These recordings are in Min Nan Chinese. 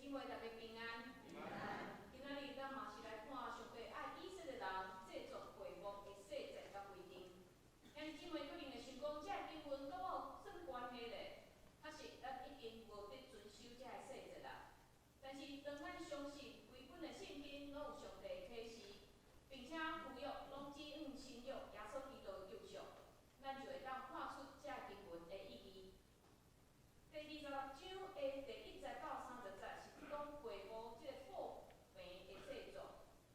姊妹，大家平安。平安。今仔日咱嘛是來看上帝愛以色列人製作會幕的細節佮規定。兄弟姊妹可能會想講，這个經文佮我有啥物關係咧？確實，咱已經無佇遵守這个細節啦。但是，當咱相信規本的聖經攏有上帝的啟示，並且舊約攏指向新約耶穌基督的救贖，咱就會當看出這个經文的意義。第26章的第1節到30節是講會幕這個布棚的製作。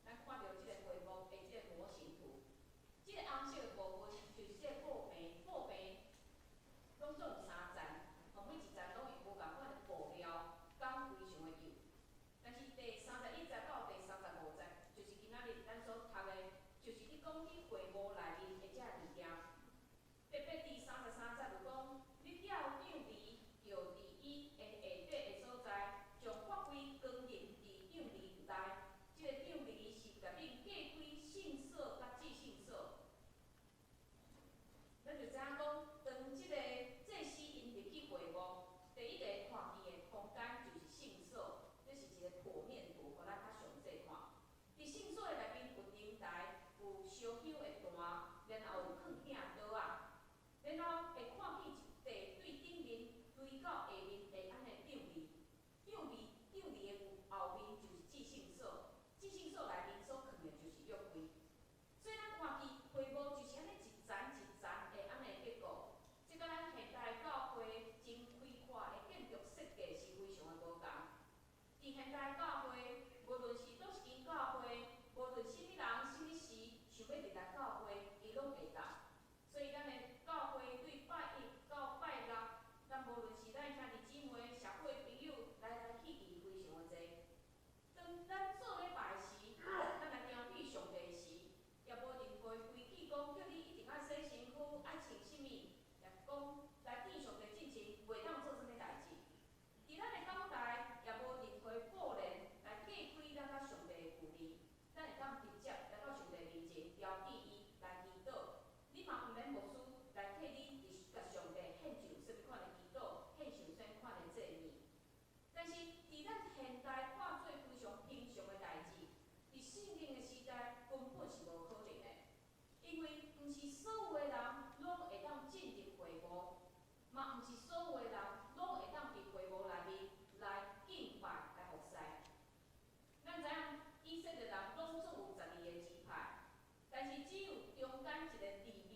咱看著這個會幕的這個模型圖，這個紅色的部分就是這個布棚，布棚攏總有三層，吼，每一層攏用無仝款的布料，工非常的幼。但是第31節到第35節，就是今仔日咱所讀的，就是佇講佇會幕內面的這个物件。特別第33節有講，你吊帳帷，著佇伊的下底的所在，將法規扛入佇帳帷內。這個帳帷是共恁隔開聖所佮至聖所。咱就知影講，當這個祭司𪜶入去會幕，第一個看見的空間就是聖所，這是一個剖面圖，予咱較詳細看。佇聖所的內面有燈台，有燒香的壇，然後有囥餅桌仔，然後會看見一塊對頂面垂到下面的按呢帳帷，帳帷帳帷的後面就是至聖所，至聖所內面所囥的就是約櫃。所以咱看見會幕就是按呢一層一層的按呢結構，這佮咱現代教會真開闊的建築設計是非常的無仝。佇現代教會，無論是佗一間教會，無論啥物人、啥物時想欲入來教會，伊攏會當。所以咱的教會對拜一到拜六，咱無論是咱兄弟姊妹、社會朋友來來去去非常的濟。當咱做禮拜時，咱來朝見上帝時，也無任何規矩講叫你一定愛洗身軀、愛穿啥物，也講來見上帝進前袂當做啥物代誌。佇咱的講台也無任何布簾來隔開咱佮上帝的距離，咱會當直接來到上帝面前，朝見伊來祈禱。你嘛毋免牧師來替你佇共上帝獻上啥物款的祈禱，獻上啥物款的祭物。但是佇咱現代看做非常平常的代誌，佇聖經的時代根本是無可能的，因為毋是所有的人攏會當進入會幕，嘛毋是所有的人攏會當佇會幕內面來敬拜、來服侍。咱知影以色列人攏總有12個支派，但是只有中間一個利未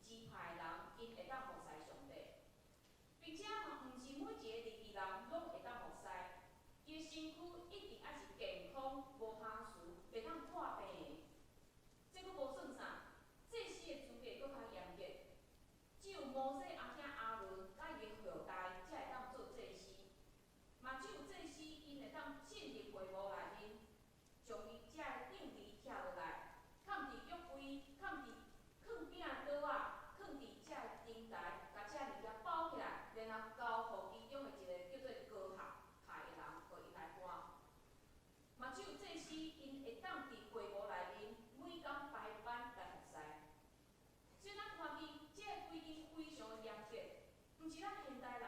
支派的人，𪜶會當服侍上帝，並且嘛毋是每一個利未人攏會當服侍，伊的身軀一定愛是健康、無瑕疵，袂當破病的。這閣無算啥，祭司的資格閣較嚴格，只有摩西阿兄亞倫佮伊的後代才會當做祭司，嘛只有祭司𪜶會當進入會幕內面，將伊這个帳帷拆落來，崁佇約櫃，崁佇囥餅桌仔，囥佇這个燈台，共這物件包起來，然後交予其中的一個叫做哥哈派的人，予伊來搬。嘛只有祭司𪜶會當佇會幕內面每工排班來服侍。所以咱看見這个規定非常的嚴格，毋是咱現代人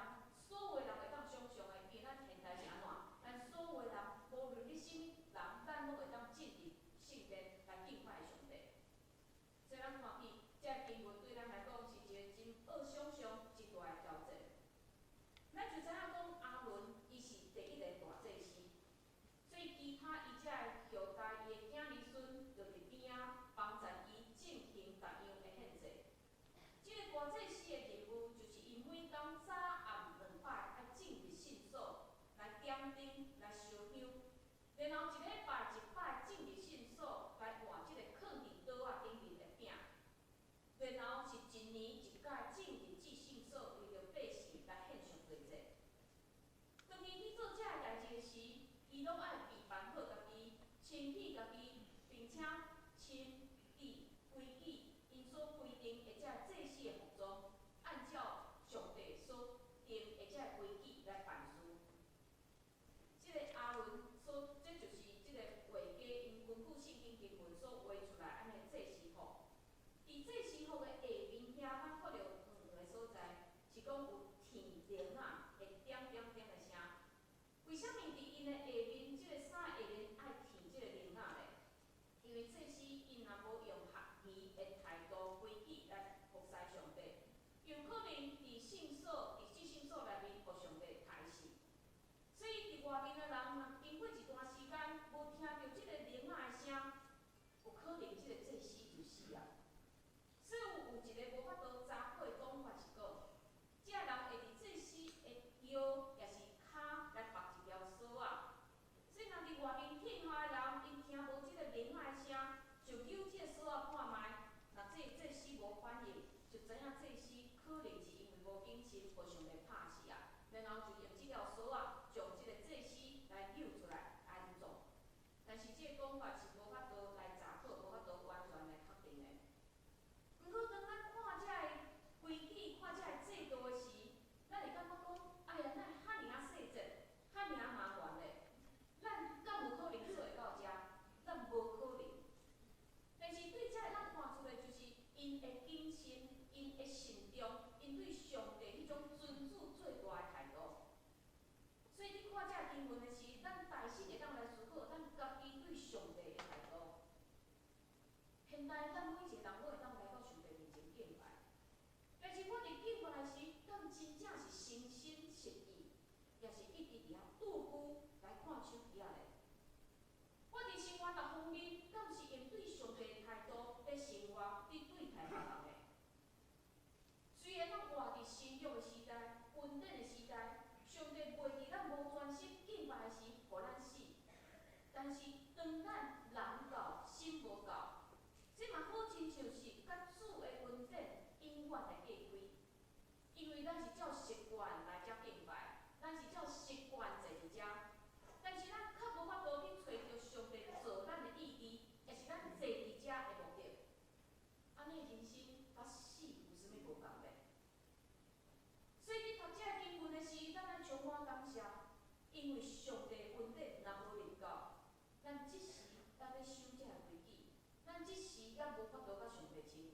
所有的人會當想像的，因為咱現代是按怎？咱所有的人，無論你啥物人，咱攏會當進入聖殿來敬拜上帝。所以咱看見這个經文對咱來講是一個真惡想像、真大的挑戰。咱就知影講亞倫伊是第一个大祭司，所以其他伊這个後代伊的囝兒孫就佇邊仔幫贊伊進行同樣的獻祭。這個大祭司的任務就是伊每工早暗兩擺愛進入聖所來點燈、來燒香，然後一禮拜一擺進入聖所來換這個囥佇桌仔頂面的餅，然後是一年一擺進入至聖所為著百姓來獻上祭祭。當伊去做這个代誌時，伊攏愛備辦好家己，清洗家己，並且穿佇規矩𪜶所規定的這个祭司的服裝，按照上帝所定的這个規矩來辦事。這個亞倫所，這就是這個畫家𪜶根據聖經經文所畫出來按呢祭司服。佇祭司服的下面遐，咱看著黃黃的所在，是講有天鈴仔會點點點的聲。為啥物佇𪜶的下因為祭司𪜶若無用合宜的態度規矩來服侍上帝，有可能佇聖所、佇至聖所內面予上帝刣死。所以佇外面的人，若經過一段時間無聽著這個鈴仔的聲，有可能這個祭司就死啊。所以有一个無法度查考的講法是講，這个人會佇祭司的腰，抑是跤來縛一條索仔。所以若佇外面聽候的人，𪜶聽無這个鈴仔的聲，就扭這個索仔看覓，若這個祭司無反應，就知影祭司可能是因為無謹慎，予上帝拍死啊。然後就用這條索仔將這個祭司來扭出來安葬。但是這个講法是無法度來查考，無法度完全來確定的。毋過當咱看這个規矩，看這个制度的時，咱會感覺講，哎呀，哪會遐爾仔細節，遐爾仔麻煩咧？咱敢有可能做會到遮？咱無可能。但是對遮會當看出來，就是𪜶的謹慎，𪜶的慎重，𪜶對上帝彼種尊主做大的態度。所以你看這个經文的時，咱大細會當來思考咱家己對上帝的態度。現代咱每一個人攏會當來到上帝面前敬拜，但是我佇敬拜的時，敢真正是誠心實意，抑是一直佇遐拄久來看手機仔咧？我佇生活逐方面，敢是用對上帝的態度佇生活，佇對待別人的？雖然咱活佇新約的時代、恩典的時代，上帝袂佇咱無專心敬拜的時，予咱死。但是當咱人到心無到，這嘛好親像是佮主的恩典永遠的隔開。因為咱是照習慣來遮敬拜，咱是照習慣坐佇遮，但是咱較無法度去揣著上帝造咱的意義，抑是咱坐佇遮的目的。按呢人生佮死有啥物無仝咧？所以佇讀這個經文的時，咱愛充滿感謝，因為上帝恩典若無臨到，咱這時猶咧守這個規矩，咱這時猶無法度佮上帝親近。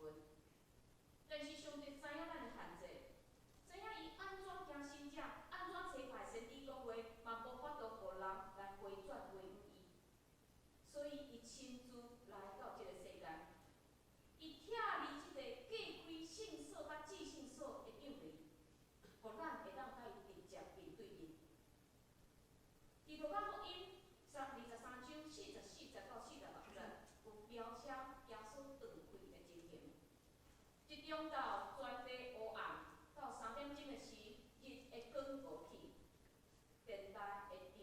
但是上帝知影咱的限制，知影伊按怎行神跡，按怎差派先知講話，嘛無法度予人來回轉歸向伊。所以伊親自來到這個世間，伊拆離這個隔開聖所佮至聖所的帳籬，予咱會當佮伊直接面對面。佇路加福音23章44節到46節，有描寫耶穌斷氣的情形。一中晝全地烏暗，到3點鐘的時，日的光無去，殿內的帳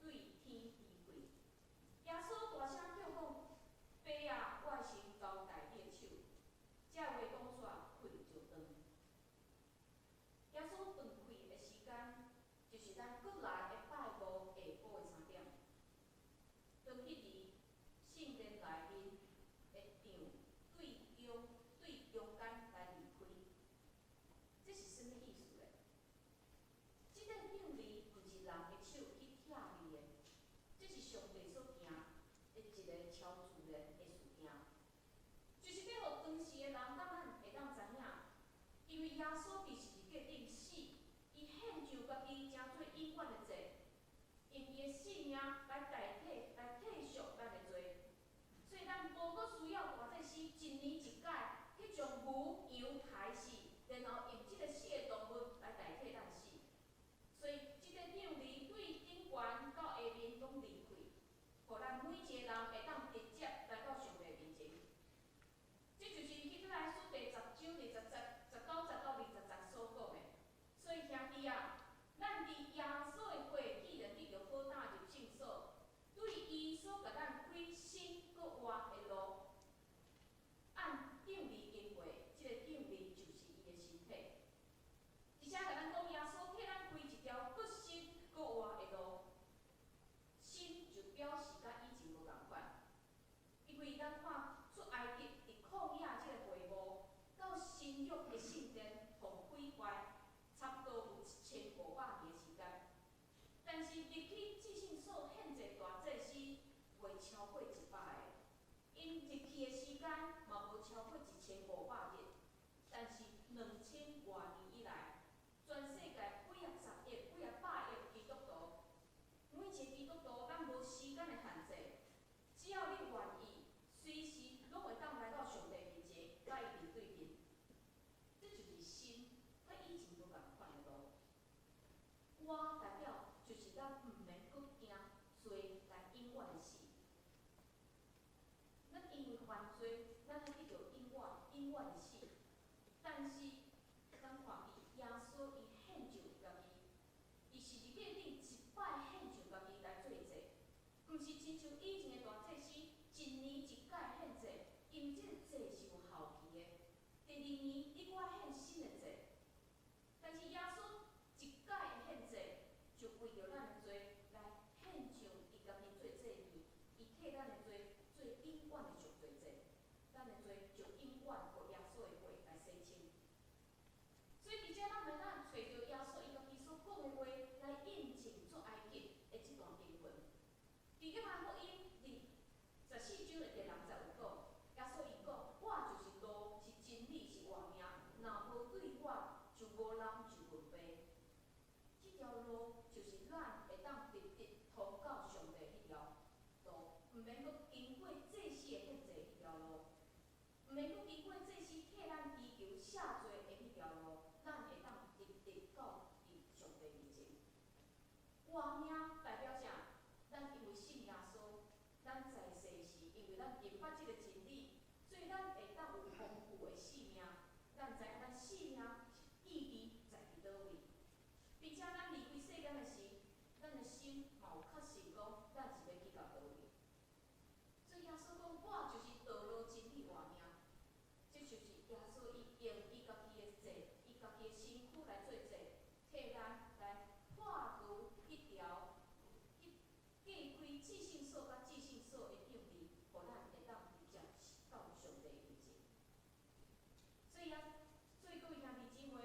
對天離開。耶穌大聲叫講：爸啊，我的心交代你的手。這話講煞，氣就斷。耶穌斷氣的時間，就是咱閣來的拜五下晡的3點。當彼日聖殿內面的帳對中間來離開，這是啥物意思咧？這個帳籬毋是人的手去拆離的，這是上帝所行的一個超自然的事件，就是欲予當時的人佮咱會當知影，因為耶穌佇十字架頂死，伊獻上家己成做永遠的祭，用伊的性命來代替、來替贖咱的罪，所以咱無閣需要大祭司一年一擺去將牛羊刣死，然後用這個死的動物來代替咱死。所以這個帳籬對頂懸到下面攏離開，予咱每一個人會當直接來到上帝面前。這就是希伯來書第10章20節、19節到20節所講的。所以兄弟啊，咱佇耶穌的血既然得著好膽入聖所，對伊所共咱開新閣活的路，按帳籬經過，這個帳籬就是伊的身體。而且共咱講，耶穌替咱開一條閣新閣活的路，新就表示佮以前無仝款，因為咱看出埃及佇曠野這個會幕，到新約的聖殿予毀壞，差不多有1500年的時間。但是入去至聖所獻祭大祭司袂超過100個，𪜶入去的時間嘛無超過1500日。但是2000外年以來，全世界幾仔十億、幾仔百億基督徒，每一個基督徒咱無時間的限制，只要你願意，隨罪來永遠的死。咱因為犯罪，咱會得著永遠、永遠的死。但是，咱看見耶穌伊獻上伊家己，佇十字架頂一擺獻上家己來做祭，毋是親像以前的大祭司一年一擺獻祭，因為這个祭是有效期的。第二年你閣愛獻新的祭，但是耶穌一擺獻祭，就為著咱的罪來獻上伊家己做祭物，伊替咱的罪做永遠的贖罪祭，咱的罪就永遠予耶穌的血來洗清。所以佇遮咱會當揣著耶穌伊家己所講的話來印證出埃及的這段經文。佇約翰福音24章的第六節有講，耶穌伊講：我就是路，是真理，是活命，若無對我，就無人就近父。這條路就是咱會當直直通到上帝彼條路，毋免閣經過祭司的獻祭彼條路，毋免閣經過祭司替咱祈求赦罪的彼條路，咱會當直直到佇上帝面前。活命代表啥？咱因為信耶穌，咱在世時，因為咱明白這个真理，所以咱會當有豐富的生命。咱知影咱生命意義在佇佗位，並且咱離開世間的時，咱的心嘛有確信講，咱是欲去到佗位。所以耶穌講：我就是道路、真理、活命。這就是耶穌伊用伊家己的祭，伊家己的身軀來做祭，替咱來破除彼條彼隔開至聖所佮至聖所的障礙，予咱會當直接到上帝面前。所以啊，所以各位兄弟姊妹，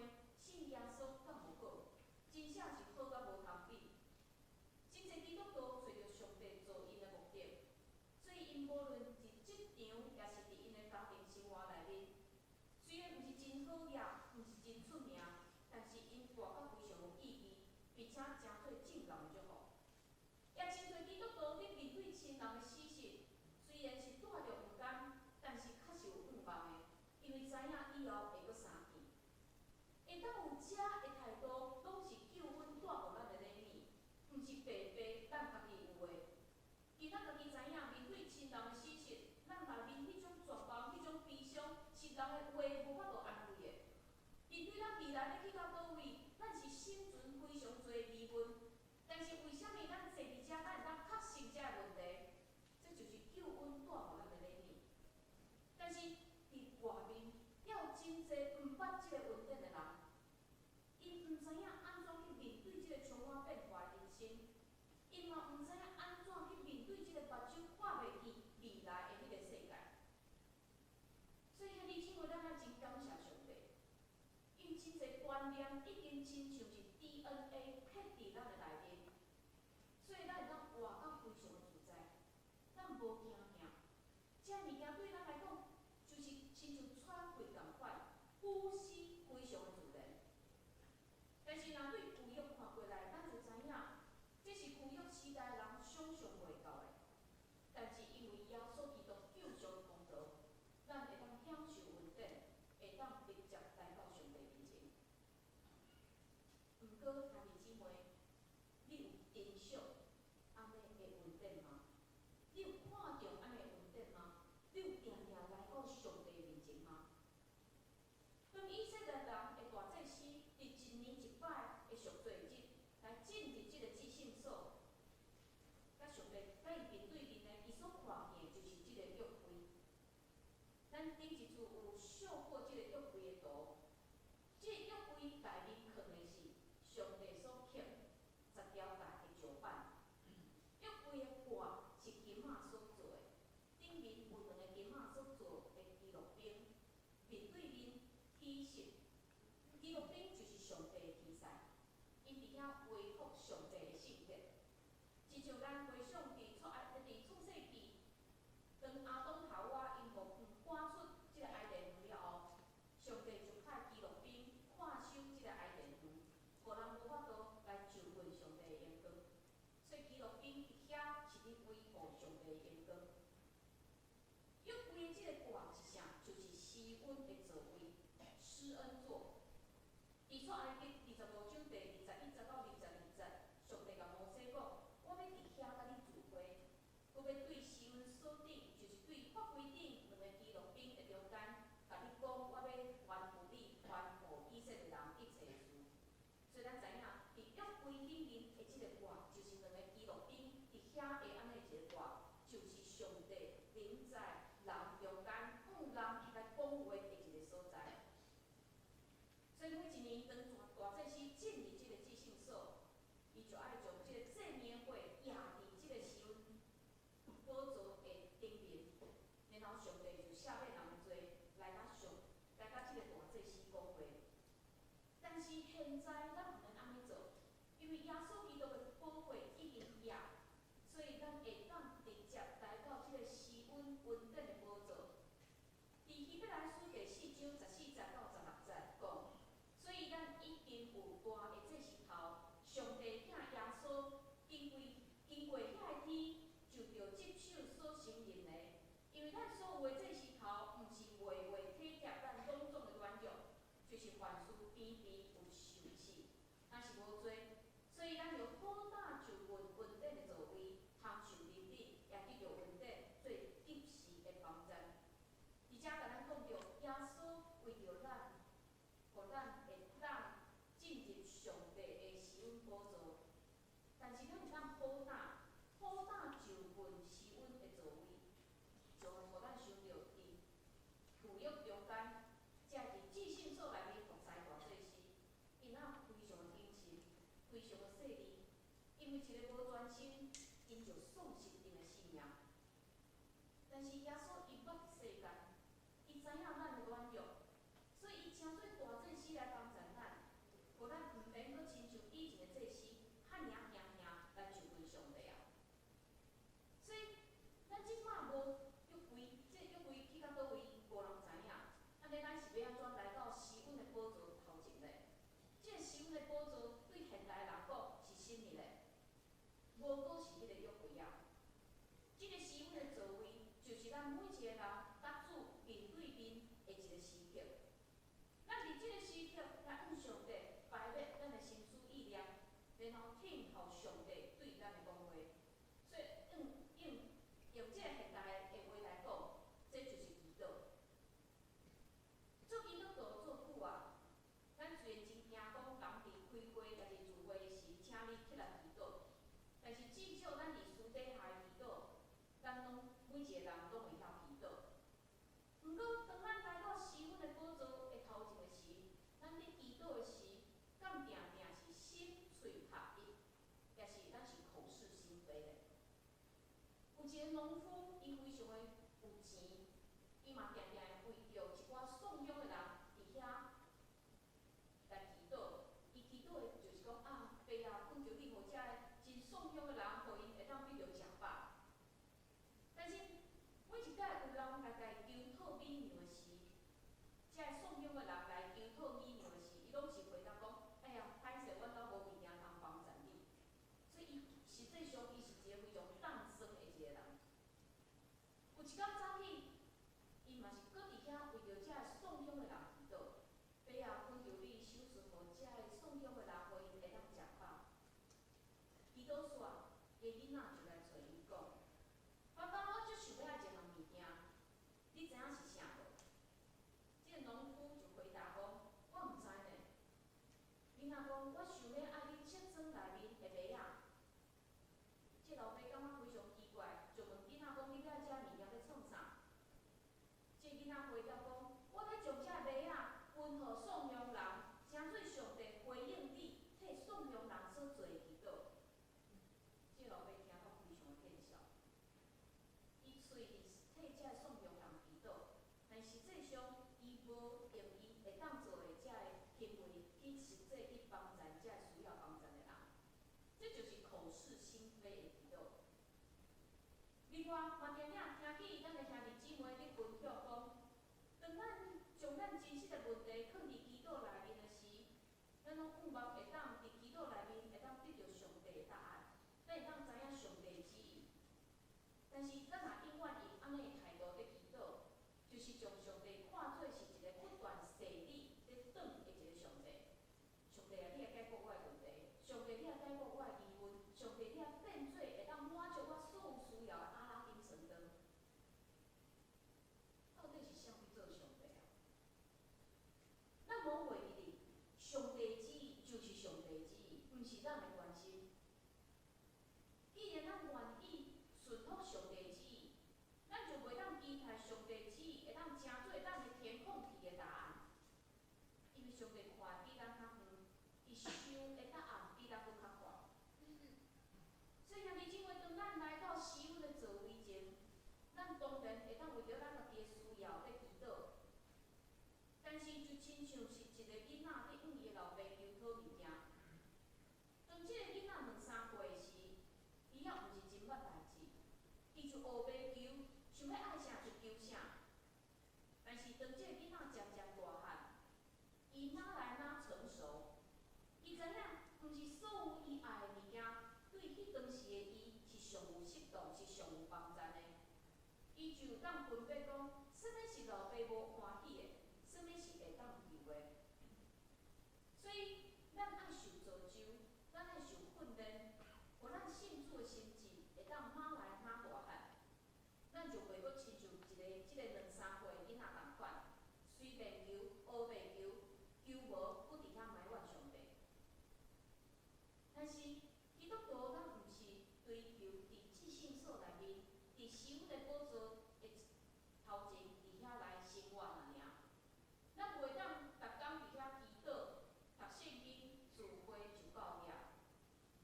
信耶穌敢無好？真正是好甲無通比。真濟基督徒揣著上帝造𪜶的目的，所以𪜶無論佇職場，抑是佇𪜶的家庭生活內面，雖然毋是真好額，毋是真出名，但是𪜶活甲非常有意義，並且誠做正向的祝福。也真濟基督徒咧面對親人的死訊，雖然是帶著毋甘，但是確實有盼望的，因為知影以後會閣相見。會當有遮的態度，攏是救恩帶予咱的禮物，毋是白白咱家己有的。其實咱家己知影，面對親人的死訊，咱內面彼種絕望、彼種悲傷，是人的話無法度安慰的。面對咱未來欲去到佗位，咱是心存非常濟疑問。但是為啥物咱坐佇遮，咱會當確信這个問題？這就是救恩帶予咱的禮物。但是佇外面，也有真濟毋捌這個恩典的人，𪜶毋知影按怎去面對這個充滿變化的人生，𪜶嘛毋知影按怎去面對這個目睭看袂見未來的彼个世界。所以兄弟姊妹，咱愛真感謝上帝，因為真濟觀念已經親像是 DNA 刻佇咱的內面，所以咱會當活甲非常的自在，咱無驚嚇。這物件對咱來講，就是親像喘氣仝款，呼吸非常的自然。但是若對舊約看過來，咱就知影，這是舊約時代人想象袂到的。但是因為耶穌基督救贖的功勞，咱會當享受恩典，會當直接來到上帝面前。毋過兄弟姊妹，你有珍惜按呢的恩典嗎？你有看重按呢的恩典嗎？你有定定來到上帝面前嗎？當以色列人的大祭司佇一年一擺的贖罪日來進入這個至聖所，佮上帝佮伊面對面的，伊所看見的就是這個約櫃。咱頂一次有秀過這個約櫃的圖，這個約櫃內面囥的是上帝所刻十條誡的石板。約櫃的蓋是金仔所做的，頂面有兩个金仔所做的基路賓，面對面起誓。基路賓就是上帝的天使，𪜶佇遐維護上帝的聖潔。親像咱回想佇創世記，當亞當夏娃𪜶予趕出這个伊甸園了後，上帝就派基路賓看守這个伊甸園，予人無法度來就近上帝的榮光。所以基路賓佇遐是佇維護上帝的榮光。約櫃的這个蓋是啥？就是施恩的座位，施恩座。佇出埃及25章第21到22節，上帝共摩西講：我欲佇遐佮你法櫃頂兩个基路賓的中間，共你講我欲吩咐你傳予以色列人一切的事。所以咱知影，佇約櫃頂面的這个蓋，就是兩个基路賓佇遐的按呢一个蓋，就是上帝臨在人中間，向人來講話的一个所在。所以每一年當大祭司進入這个至聖所，伊就愛將這个祭物的血掖佇這个施恩寶座的頂面，然後上帝就赦免人的罪，來佮上來佮這個大祭司講話。但是現在咱毋免按呢做，因為耶穌基督的寶血已經掖，所以咱會當直接來到這个施恩恩典的寶座。佇希伯來書第4章14節到16節講，所以咱已經有大的祭司頭，上帝疼耶穌，經過遐个天，就著接受所承認的，因為咱所有的祭司頭，毋是袂會體貼咱種種的軟弱，就是凡事邊邊有受試，若是無罪，所以咱著好膽就近恩典的座位，通受憐憫，也得著恩典做及時的幫贊。而且共咱講著，耶穌為著咱，予咱會當進入上帝的施恩寶座。但是咱會當好膽，好膽就近施恩的座位，就會予咱想著佇舊約中間，遮佇至聖所內面服侍大祭司，𪜶若非常的謹慎，非常的細膩，因為一個無專心，𪜶就喪失𪜶的性命。但是耶穌伊捌世間，伊知影咱的軟弱，所以伊成做大祭司來幫助咱，予咱毋免閣親像以前的祭司，遐爾驚驚來就近上帝啊。所以咱這擺無約櫃，這個約櫃去到佗位，無人知影。按呢，咱是欲按怎來到施恩的寶座頭前咧？這個施恩的寶座對現代人講是啥物咧？無閣是彼個約櫃啊。這個施恩的座位，就是咱每一個人佮主面對面的一個時刻。咱佇這個時刻來向上帝排列咱的心思意念，然後聽候上帝對咱的講話。所以用這個現代的話來講，這就是祈禱。做基督徒做久啊，咱雖然真驚講人佇開會抑是聚會時，請你起來祈禱，但是至少咱佇私底下的祈禱，咱攏每一個人攏會曉祈禱。毋過，當咱來到施恩的寶座的頭前的時，咱佇祈禱的時，敢定定是心喙合一，抑是咱是口是心非咧？有一個農夫，伊非常的有錢，伊嘛定定會為著一寡送養的人佇遐來祈禱。伊祈禱的就是講啊，爸啊，懇求你予遮个真送養的人，予𪜶會當得著食飽。但是每一擺有人來共伊求討米糧的時，遮个送養的人來求討米糧的時，伊攏是回答講：哎呀，歹勢，阮兜無物件通幫贊你。所以伊實際上伊是一個非常膽酸的一個人。有一工早起，伊嘛是閣佇遐為著遮个送養的人祈禱，爸啊，懇求你賞賜予遮个送養的人，予𪜶會當食飽。祈禱煞，伊囡仔就來揣伊講：爸爸，我足想欲愛一項物件，你知影是啥無？這個農夫就回答講：我毋知呢。囡仔講：我想欲愛你廁所內面的襪仔。這老爸感覺非常奇怪，就問囡仔講：你欲愛這物件欲創啥？這囡仔回答講：我欲將這襪仔分予送養人，成做上帝回應你替送養人所做的祈禱。這老爸聽到非常的見笑，伊喙佇替這个送養人祈禱，但實際上伊無用伊會當做的這個行為去實際去幫贊這個需要幫贊的人，這就是口是心非的祈禱。另外，嘛定定聽起咱的兄弟姊妹佇分享講，當咱將咱真實的問題囥佇祈禱內面的時，咱攏向望會當佇祈禱內面會當得著上帝的答案，咱會當知影上帝的旨意。但是咱若永遠用按呢的態度佇祈禱，就是將上帝看做是一個不斷踅你、咧轉的一個上帝。上帝啊，你來解決我的問題；上帝，你來解決我的疑問；上帝，你來變做會當滿足我所有需要的阿拉丁神燈。罔會記得，上帝旨意就是上帝旨意，毋是咱的關心。既然咱願意順服上帝旨意，咱就袂當期待上帝旨意會當成做咱的填空題的答案。因為上帝看比咱較遠，伊想的答案比咱閣較闊。所以兄弟姊妹，當咱來到施恩的座位前，咱當然會當為著咱家己的需要咧祈禱，但是就親像是一個囡仔咧向伊的老爸求討物件。當這个囡仔兩三歲時，伊猶毋是真捌代誌，伊就烏白求，想欲愛啥就求啥。但是當這个囡仔漸漸大漢，伊愈來愈成熟，伊知影毋是所有伊愛的物件，對彼當時的伊是上有適當，是上有幫贊的。伊就當分別講，啥物是老爸無歡喜的，啥物是會當求的。所以，咱愛受造就，咱愛受訓練，予咱信主的心智會當愈來愈大漢。咱就袂閣親像一個這個兩三歲的囡仔仝款，隨便求，烏白求，求無，閣佇遐埋怨上帝。但是基督徒咱毋是追求佇至聖所內面，佇施恩的寶座的頭前佇遐來生活爾爾。咱袂當逐工佇遐祈禱、讀聖經、聚會就夠了，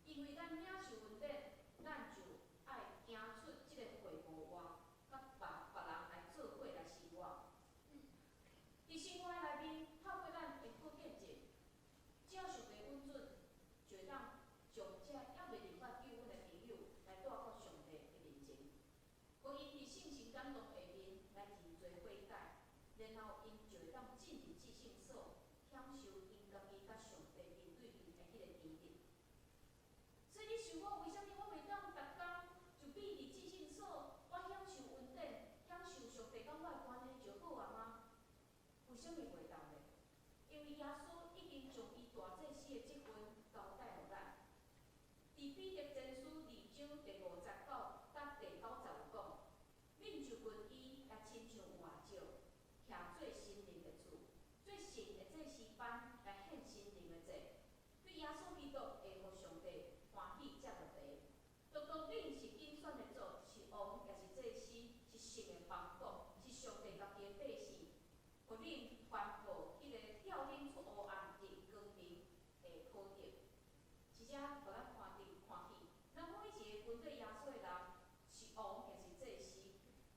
因為咱領受恩典，咱就愛行出這個會幕外，佮別別人來做伙來生活。佇生活內面，透過咱的好見證，只要上帝允准，就會當將這猶未認捌救恩的朋友來帶到上帝的面前，予𪜶佇聖神感動下面來認罪悔改，然後𪜶就會當進入至聖所，享受𪜶家己佮上帝面對面的彼个甜蜜。所以你想講，為啥物我袂當逐工就覕佇至聖所，我享受恩典，享受上帝佮我的關係就好啊嗎？為啥物袂當呢？因為耶穌已經將伊大祭司的職分交代予咱。佇彼得前書二章第五節到佮第九節有講，恁就近伊來親像活石，徛做新靈的厝，做聖的祭司班來獻新靈的祭，對耶穌基督會予上帝歡喜接落來。獨獨恁是揀選的族，是王，也是祭司，是神的邦國，是上帝家己的百姓，予恁傳報彼個召恁出黑暗入光明的好德。這遮予咱看佇看見，咱每一个跟綴耶穌的人，是王，也是祭司，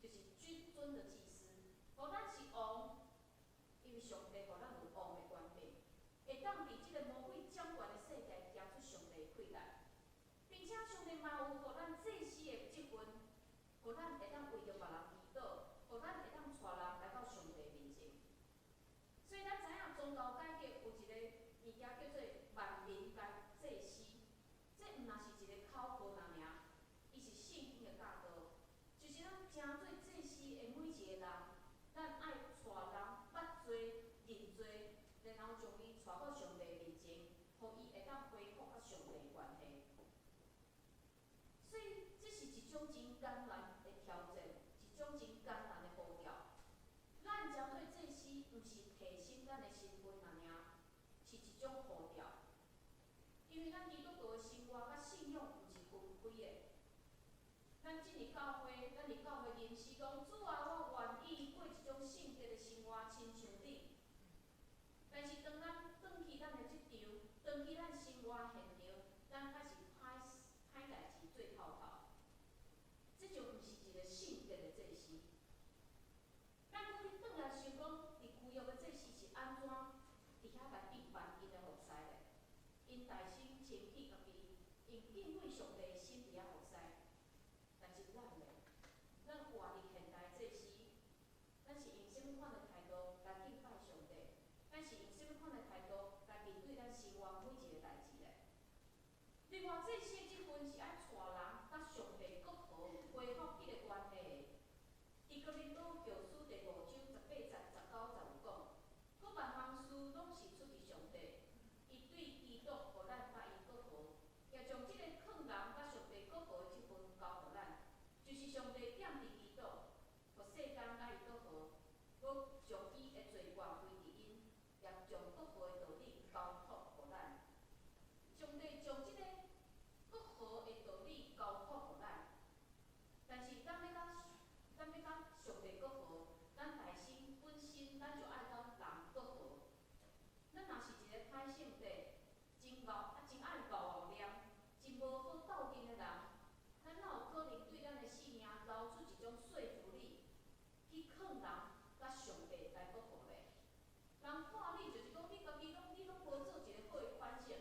就是君尊的祭司。予咱是王，因為上帝予咱有王的權柄，會當佇這个魔鬼掌權的世界行出上帝的氣力，並且上帝嘛有予咱祭司的職分，予咱會當為著別人祈禱，予咱會當帶人來到上帝面前。所以咱知影宗教改革有一個物件叫做萬民皆祭司，這毋若是一個口號爾爾，伊是聖經的教導，就是咱成做祭司的每一個人，咱愛帶人捌罪、認罪，然後將伊帶到上帝面前，予伊會當恢復佮上帝的關係。所以這是一種真艱難的挑戰，一種真艱難的呼召。咱成做祭司，毋是提升咱的身份爾爾，是一種呼召。因為咱基督徒的生活佮信仰毋是分開的。咱進入教會，咱佇教會認識講，主啊，我願意過一種聖潔的生活，親像你。但是當咱轉去咱的職場，轉去咱生活現場，咱開始歹歹代誌做透透，這就毋是一個聖潔的祭司。咱閣去轉來想講，佇舊約的祭司是按怎佇遐來變辦𪜶的服侍咧？𪜶大心清氣家己，用敬畏上帝的心佇遐服侍。但是咱咧，咱活佇現代祭司，咱是用啥物款的態度來敬拜上帝？咱是用啥物款的態度來面對咱生活每一個代誌咧？另外，祭司的職分是愛帶人佮上帝復和、恢復彼個關係的。佇哥林多後書第五章十八節、十九節有講，各萬項事攏是出佇上帝，伊對基督予咱佮伊復和，也將這个勸人佮上帝復和的職分交予咱，就是上帝踮佇基督，予世間佮伊復和，閣將伊的罪掛歸佇𪜶，也將各種說服力，去勸人佮上帝來閣和咧。人看你就是講，你家己攏你攏無做一个好的款式，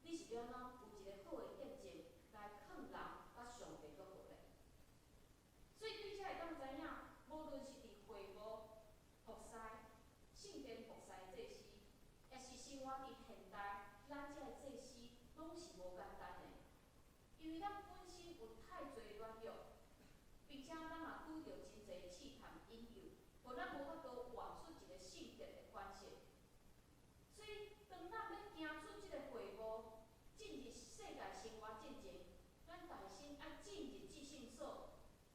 你是欲按怎有一个好的見證來勸人佮上帝閣和咧？所以對遮會當知影，無論是佇會幕服侍、聖殿服侍祭司，抑是生活佇現代，咱遮的祭司攏是無簡單的，因為咱本身有太濟軟弱，並且咱嘛拄著真濟試探引誘，予咱無法度活出一个聖潔的款式。所以，當咱欲行出這个會幕，進入世界生活進前，咱內心愛進入至聖所，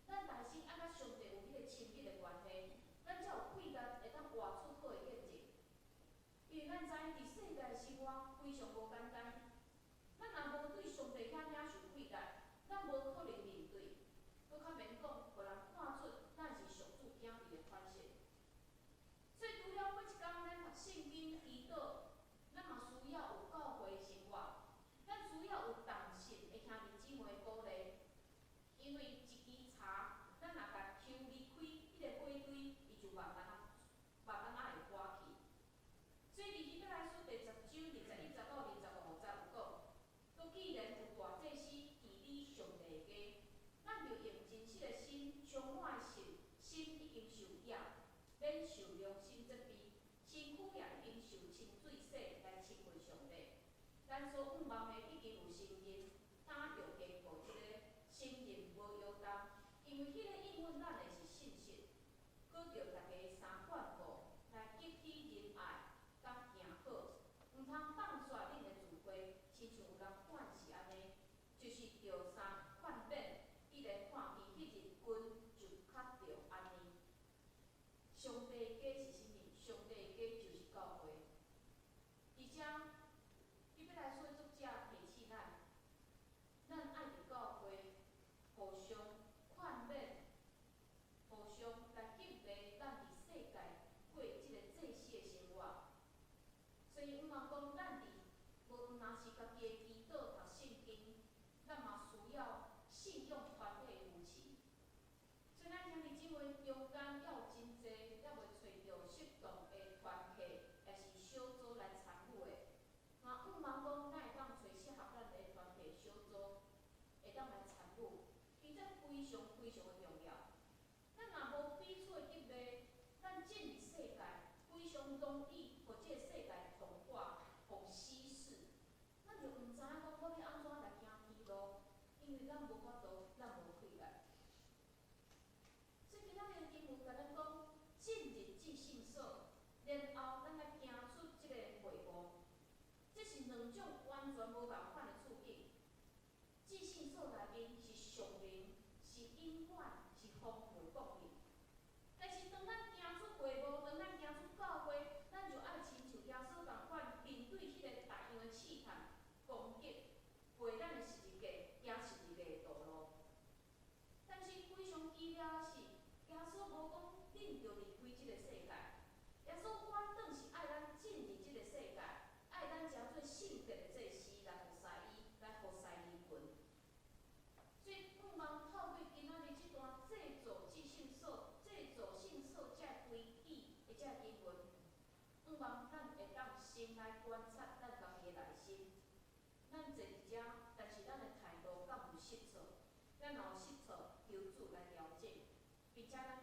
咱內心愛佮上帝有彼個親密的關係，咱才有氣力會當活出好的見證。因為咱知影佇世界生活非常無簡單，咱若無對上帝遐領受氣力，咱無可能面對，閣較免講，予人看出咱是屬主囝兒的款式。所以除了每一工咱讀聖經、祈禱，咱嘛需要有教會生活，咱需要有同信的兄弟姊妹的鼓勵。因為一支柴，咱若共抽離開彼个火堆，伊就慢慢仔、慢慢仔會火去。所以佇希伯來書第十章21到25節有講，閣既然有大祭司治理上帝的家，咱就用真實的心，充滿的信，心已經受養，免受良心責備，身軀也已經受清水洗來親近上帝。咱所向望的已經有承認，哪著堅固這個承認無搖動，因為彼个應允咱的是信實。閣著大家三勸告，來激起仁愛，佮行好，毋通放煞恁的聚會，親像有人款是按呢，就是著三勸勉，彼个看見彼日近就較著按呢。上帝的家是啥物？上帝的家就是教會。佇遮，希伯來書的作者提醒咱，咱愛佇教會互相勸勉，互相來激勵咱佇世界過這个祭司的生活。所以，向望講，咱佇無毋但是家己的祈禱、讀聖經，咱嘛需要信仰團體的扶持。所以，咱兄弟姊妹中間猶有真濟猶未揣著適當的團契，抑是小組來參與的。嘛，向望講，咱會當揣適合咱的團體小組，會當來參與，因這非常非常的重要。咱若無彼此的激勵，咱進入世界非常容易予這个世界同化，予稀釋。咱就毋知影講我欲按怎來行天路，因為咱無法度，咱無氣力。所以今仔日的經文共咱講，進入至聖所，然後咱來行出這个會幕。這是兩種完全無仝款的處境。至聖所內面是屬靈，是永遠，是豐富的供應。但是當咱行出會幕，當咱行出教會，咱就愛親像耶穌仝款，面對彼個逐樣的試探、攻擊，背咱的十字架，行十字架的道路。但是非常奇妙的是，耶穌無講恁著離開這个世界，耶穌反轉是愛咱進入這个世界，愛咱成做聖潔的祭司來服侍伊，來服侍人群。所以，向望透過今仔日這段製造至聖所、製造聖所這規矩的這經文，向望咱會當先來觀察咱家己的內心。咱坐佇遮，但是咱的態度敢有失措？咱若有失措，求主來調整，並且咱